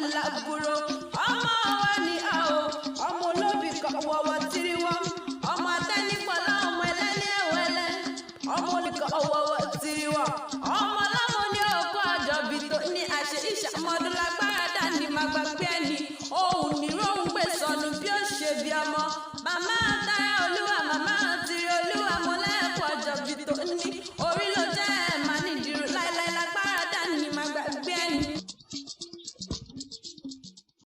Pẹ̀lábúrò ọmọ wa ní a o, ọmọ olóbì kan wọ̀wọ̀ tìrì wọ́n, ọmọ atẹ́nipọ̀lá, ọmọ ẹlẹ́ni ẹ̀wẹ́lẹ́, ọmọ olùkọ́ wọ̀wọ̀ tìrì wọ́n, ọmọ ọlọ́mọ ní òkú àjọbí tó ní àṣẹ ìṣàmọ́dún lágbára dání má gbàgbé ẹni òun ní róhùn gbé sọnù bí ó ṣe bí ọmọ màmá Tara Olúwa, màmá.